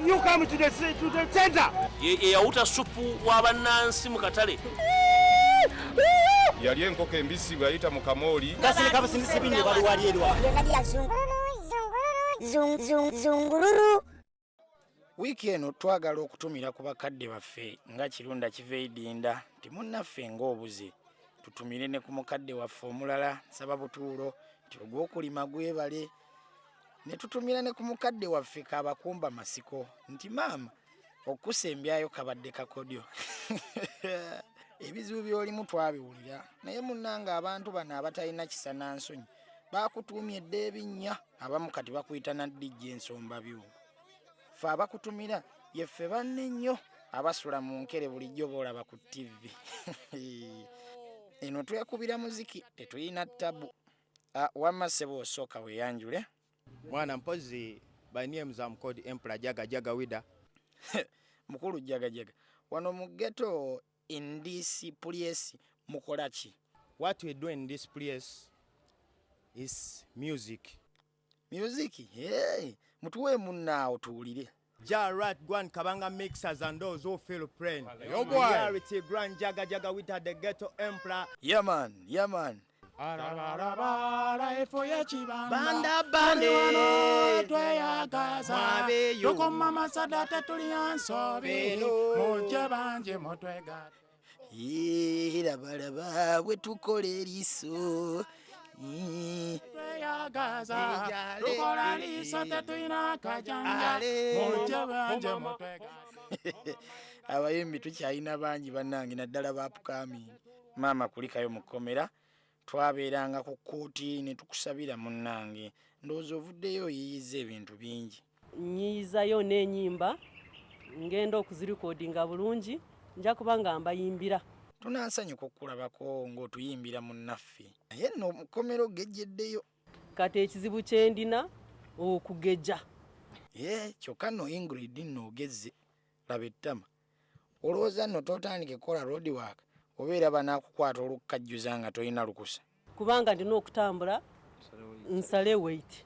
You come to the center. Ye yawuta supu wa bannansi mu katale. Yali enkoko embisi bwe yayita mu kamooli. Gasirika busindisi binyo bali wali erwa. Byonna bya zungululu zungululu zung zungululu. Wiiki eno twagala okutumira ku bakadde baffe nga Kirunda Kiveidinda nti munnaffe ng'obuze. Tutumire ne ku mukadde waffe omulala Nsaba Butuulo nti ogw'okulima gwebale. Ne tutumira ne ku mukadde waffe Kabakumba Masiko nti maama okusembyayo kabadde kakodyo. Ebizibu by'olimu twabiwulira naye munnange abantu bano abatalina kisa na nsonyi baakutuumye dda ebinnya, abamu kati bakuyita na ddijja ensomba byuma. Ffe abakutumira yeffe banne nnyo abasula mu nkere bulijjo boolaba ku TV. Eno twekubira muziki tetulina tabu. Wamma ssebo osooka weeyanjule. Mwana mpozi by names I'm called Emperor Jaga Jaga Wida. Mukulu Jaga Jaga, wano mu ghetto in this place mukola ki? What we do in this place is music. Music? Hey, mutuwe munnaawo tuwulire. Ja Rat Gwan Kabanga mixers and those who feel pain. Yo boy. Reality Grand Jaga Jaga Wida the ghetto emperor. Yeah man, yeah man. Arabarabara efo y'ekibanda. Banda bande. Tweyagaza. Mwabeeyo. Tukoma masada tetulya nsobi. Beno. Mujje bangi mutwegatte. Yee, labalaba bwe tukola eriiso. Yee. Tweyagaza. Ejale. Tukola liiso tetulina kajanja. Ale. Mujje bangi mutwegatte. Abayimbi tukyalina bangi bannange naddala ba upcoming. Maama kulikayo mu kkomera twabeeranga ku kkooti ne tukusabira munnange. Ndowooza ovuddeyo oyiiyiza ebintu bingi. Nnyiyizayo n'ennyimba ngenda okuzirikodinga bulungi nja kuba nga mbayimbira. Tunaasanyuka okukulabako ng'otuyimbira munnaffe. Naye nno mu kkomera ogejjeddeyo. Kati ekizibu kye ndina okugeja. Ye kyokka nno Ingrid nno ogezze laba ettama. Olowooza nno tootandike kukola road work obeera banaakukwata olukkajjuza nga tolina lukusa. Kubanga ndina okutambula nsale weight.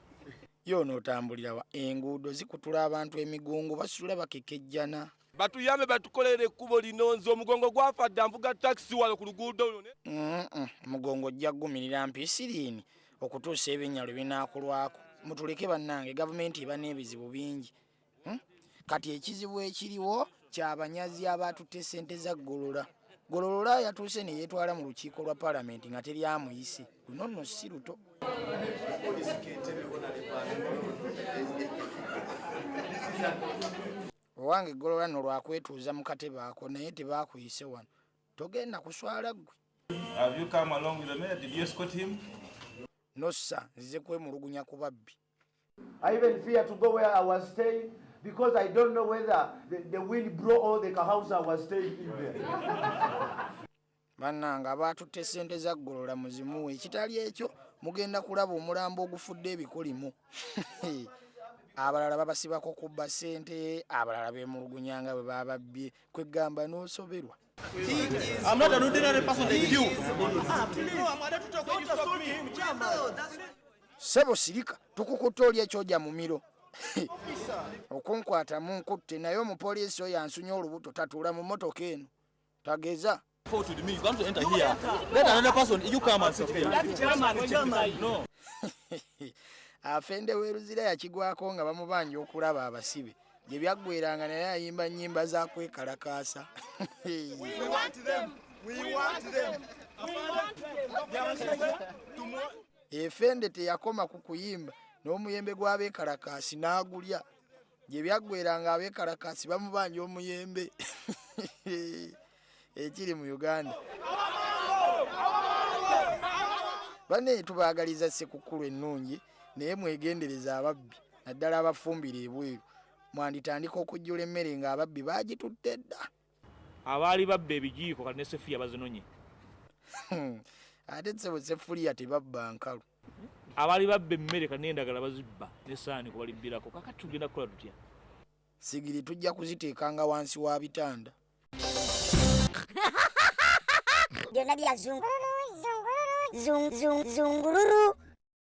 Yo onootambulira wa? Enguudo zikutula abantu emigongo basula bakekejjana. Batuyambe batukolere ekkubo lino nze omugongo gwafa dda nvuga takisi wano ku luguudo luno. Mugongo ojja kugumirira mpisiriini okutuusa ebinnya lwe binaakulwako. Mutuleke bannange gavumenti eba n'ebizibu bingi. Kati ekizibu ekiriwo ky'abanyazi abaatutte ssente za Golola. Golola yatuuse ne yeetwala mu lukiiko lwa paalamenti nga teri amuyise. Luno nno si luto. Owange Golola nno lwakwetuuza mu katebe ako naye tebaakuyise wano. Togenda kuswala ggwe. Have you come along with the mayor? Did you escort him? Nossa nzize kwemulugunya ku babbi. I even fear to go where I was staying because I don't know whether the wind blow all the house I was staying in there. Bannange abaatutte ssente za Golola muzimuwe ekitali ekyo mugenda kulaba omulambo ogufudde ebikolimu. Abalala babasibako kubba ssente, abalala beemulugunya nga bwe bababbye, kwegamba n'osoberwa. I'm not an ordinary person like you. Ssebo sirika tukukutte oli ekyoja mumiro. Okunkwata munkutte naye omupoliisi oyo ansunye olubuto tatuula mu mmotoka eno. Tageza. Fought with me. You want to enter here. Let another person, you come and sit here. No. Afende w'e Luzira yakigwako nga bamubanja okulaba abasibe. Gye byaggweeranga naye ayimba nnyimba za kwekalakaasa. We want them. We want them. Efende teyakoma ku kuyimba n'omuyembe gw'abeekalakaasi n'agulya. Gye byaggweeranga abeekalakaasi bamubanja omuyembe. Ekiri mu Uganda. Banne tubaagaliza Ssekukkulu ennungi naye mwegendereze ababbi naddala abafumbira ebweru. Mwanditandika okujjula emmere ng'ababbi baagitutte dda. Abaali babba ebijiiko kati ne sefuliya bazinonye. Ate ssebo sefuliya tebabba nkalu. Abaali babba emmere kati n'endagala bazibba n'essaani kwe balibbirako. Kaakati tugenda kukola tutya? Sigiri tujja kuziteekanga wansi wa bitanda. Byonna bya zungululu zungululu zung zungululu.